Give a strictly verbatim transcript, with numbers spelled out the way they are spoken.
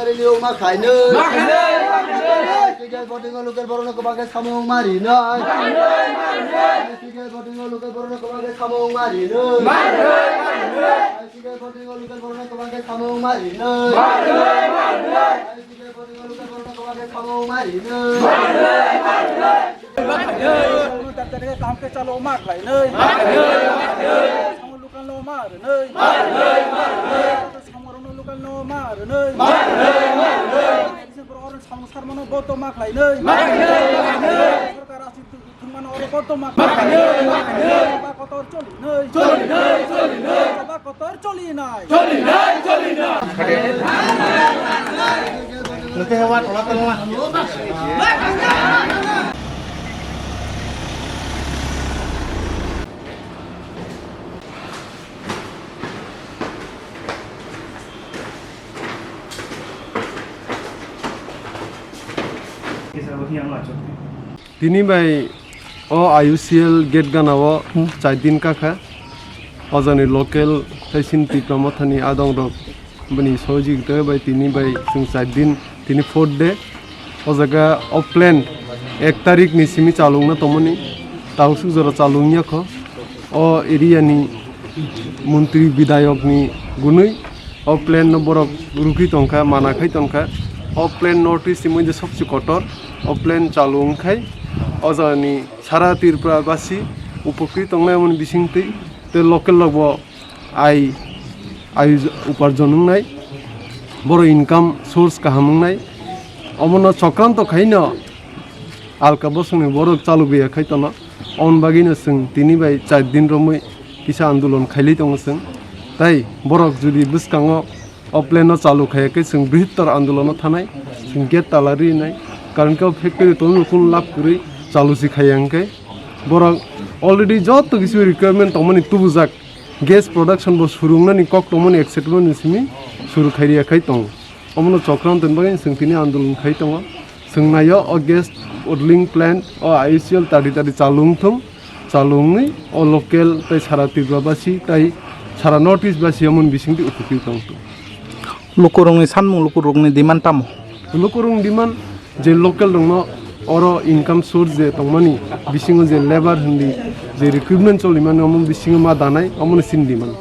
Rili ma khainwi. Ma khainwi, ma khainwi. Ticket voting o local borok no kwbang khe samung marinai. Ma khainwi, ma khainwi. Ticket voting o local borok no kwbang khe samung marinai. Ma khainwi, ma khainwi. Ticket voting o local borok no kwbang khe samung marinai. Ma khainwi, ma khainwi. Ticket voting o local borok no kwbang khe samung marinai. Ma khainwi, ma khainwi. Local no tar tarikhe kaham khe chalo ma khlainai. Ma khainwi, ma khainwi. Samung local no ma rwnai. Ma khainwi, ma khainwi. Samung rok no local no ma rwnai. Ma khainwi, ma khainwi. Samung sarmano boto ma khlainai. Ma khainwi, ma khainwi. Sorkar aswk thwngmano oro boto ma khlainai. Ma khainwi, ma khainwi. Choba kotor cholinai. Cholinai, cholinai. Choba kotor cholinai. Cholinai, cholinai. Tini bai o I U C L gate gana o Hmm. char din kakha. O jani local tei sini Tipra Mothani adong rok bini sohojogita bai tini bai chwng char din, tini fourth day. O jaga o plan ek tarik ni simi chalungna tongmani, tausuk jora chalung yakho. O area ni montri bidayok ni gunui o plan no borok rukhi tongkha, mana khai tongkha. O plan North East ni moddhe sobse kotor. O plan chalu wngkhai o jagani sara Tripura basi upokrit tongnai, amoni bisingtwi tei local rok bo ai, ai uparjon wngnai, boro income source kaham wngnai. Omono chokranto khaino alka bosongni borok chalu biya khai tono. Oboni bagwino chwng tini bai char din romwi kisa andolon khailai tongo chwng. Tai borok jodi bwskango o plan no chalu khaiya khe chwng brihottor andolono thanai, chwng gate tala rinai. Karon khe o factory tongmani kunu lab kwrwi, chalu si khaiya hwnkhe borok already joto kisu requirement tongmani tubujak. Gas production bo suru wngnani kok tongmani excitement ni simi suru khairiya khai tongo. Omono chokranto ni bagwi chwng tini andolon khai tongo. Chwng naio o gas bottling plant o I U C L tari tari chalu wngthung, chalu wngwi o local tei sara Tripura basi tei sara North East basi omono bisingtwi upokrit wngthung. Lukurokni sanmung, lukurokni demand tamo? Lukurokni demand je local rokno oro income source je tongmani bisingo je labour hindi je recruitment cholimani omo bisingo ma danai omono chini demand.